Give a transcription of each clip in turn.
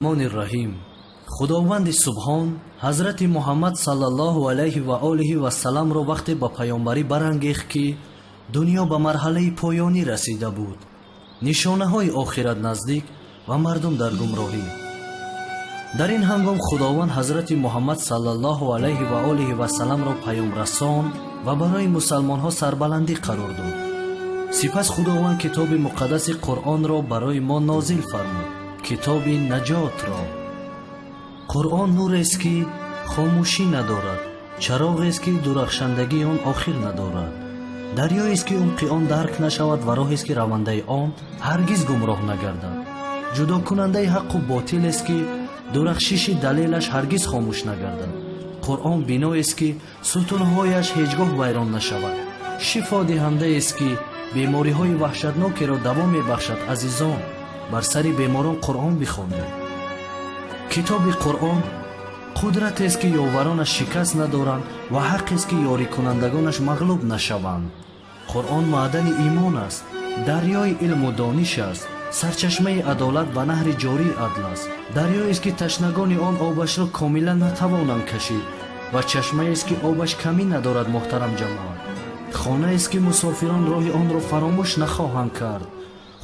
Раҳим. Худованди Субҳон ҳазрати Муҳаммад саллаллоҳу алайҳи ва олиҳи вассаламро вақте ба паёмбарӣ барангехт, ки дунё ба марҳалаи поёнӣ расида буд, нишонаҳои охират наздик ва мардум дар гумроҳӣ. Дар ин ҳангом Худованд ҳазрати Муҳаммад саллаллоҳу алайҳи ва олиҳи вассаламро паёмрасон ва барои мусалмонҳо сарбаландӣ қарор дод. Сипас Худованд китоби муқаддаси Қуръонро барои мо нозил фармуд, китоби наҷотро. Қуръон нурест, ки хомӯшӣ надорад, чароғест, ки дурахшандагии он охир надорад, дарёест, ки умқи он дарк нашавад ва роҳест, ки равандаи он ҳаргиз гумроҳ нагардад, ҷудокунандаи ҳаққу ботилест, ки дурахшиши далелаш ҳаргиз хомӯш нагардад. Қуръон биноест, ки сутунҳояш ҳеҷ гоҳ вайрон нашавад, шифодиҳандаест, ки бемориҳои ваҳшатнокеро даво мебахшад. Азизон, бар сари беморон Қуръон бихонед. Китоби Қуръон қудратест, ки ёваронаш шикаст надоранд ва ҳаққест, ки ёрикунандагонаш мағлуб нашаванд. Қуръон маъдани имон аст, дарёи илму дониш аст, сарчашмаи адолат ва наҳри ҷории адл аст, дарёест, ки ташнагони он обашро комилан натавонанд кашид ва чашмаест, ки обаш камӣ надорад. Муҳтарам ҷамоат, хонаест, ки мусофирон роҳи онро фаромӯш нахоҳанд кард.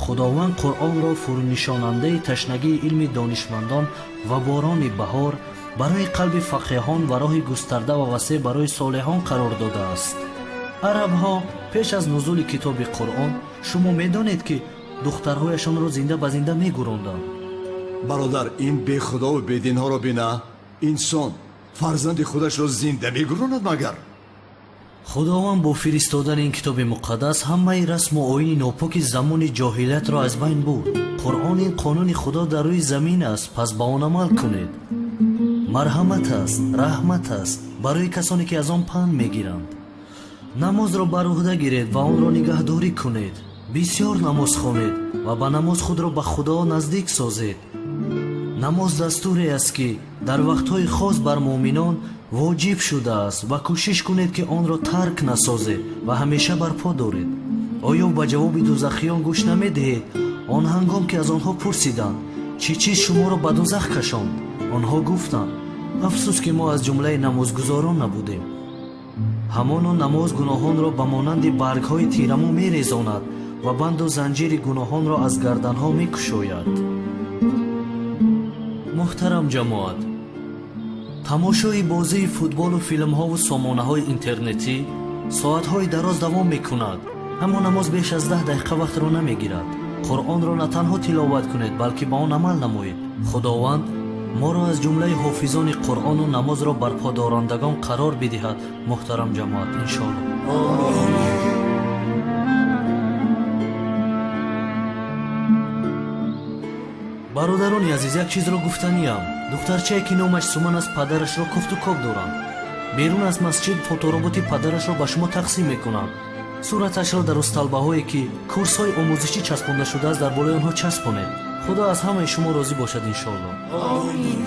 Худованд Қуръонро фурӯнишонандаи ташнагии илми донишмандон ва борони баҳор барои қалби фақеҳон ва роҳи густарда ва васеъ барои солеҳон қарор додааст. Арабҳо пеш аз нузули китоби Қуръон, шумо медонед, ки духтарҳояшонро зинда ба зинда мегуронданд. Бародар, ин бехудову бединҳоро бина. Инсон фарзанди худашро зинда мегуронад магар? Худованд бо фиристодани ин китоби муқаддас ҳамаи расму оини нопоки замони ҷоҳилиятро аз байн бурд. Қуръон ин қонуни Худо дар рӯи замин аст, пас ба он амал кунед. Марҳамат аст, раҳмат аст барои касоне, ки аз он панд мегиранд. Намозро бар уҳда гиред ва онро нигаҳдорӣ кунед. Бисёр намоз хонед ва ба намоз худро ба Худо наздик созед. Намоз дастуре аст, ки дар вақтҳои хос бар муъминон воҷиб шудааст, ва кӯшиш кунед, ки онро тарк насозед ва ҳамеша барпо доред. Оё ба ҷавоби дузахиён гӯш намедиҳед, он ҳангом ки аз онҳо пурсиданд: «Чӣ чиз шуморо ба дузах кашонд?» Онҳо гуфтанд: «Афсӯс, ки мо аз ҷумлаи намозгузорон набудем». Ҳамоно намоз гуноҳонро ба монанди баргҳои тирамо мерезонад ва банду занҷири гуноҳонро аз гарданҳо мекушояд. Муҳтарам ҷамоат, тамошои бозии футболу филмҳову сомонаҳои интернетӣ соатҳои дароз давом мекунад, аммо намоз беш аз 10 дақиқа вақтро намегирад. Қуръонро на танҳо тиловат кунед, балки ба он амал намоед. Худованд моро аз ҷумлаи ҳофизони Қуръону намозро барподорандагон қарор бидиҳад. Муҳтарам ҷамоат, иншоалло. Бародарони азиз, як чизро гуфтаниям. Духтарчае, ки номаш Суман аст, падарашро кофту коб доранд. Берун аз масҷид фотороботи падарашро ба шумо тақсим мекунанд. Сураташро дар усталбаҳое, ки курсҳои омӯзишӣ часпонда шудааст, дар болои онҳо часпонед. Худо аз ҳамаи шумо розӣ бошад, иншоалло. Омин.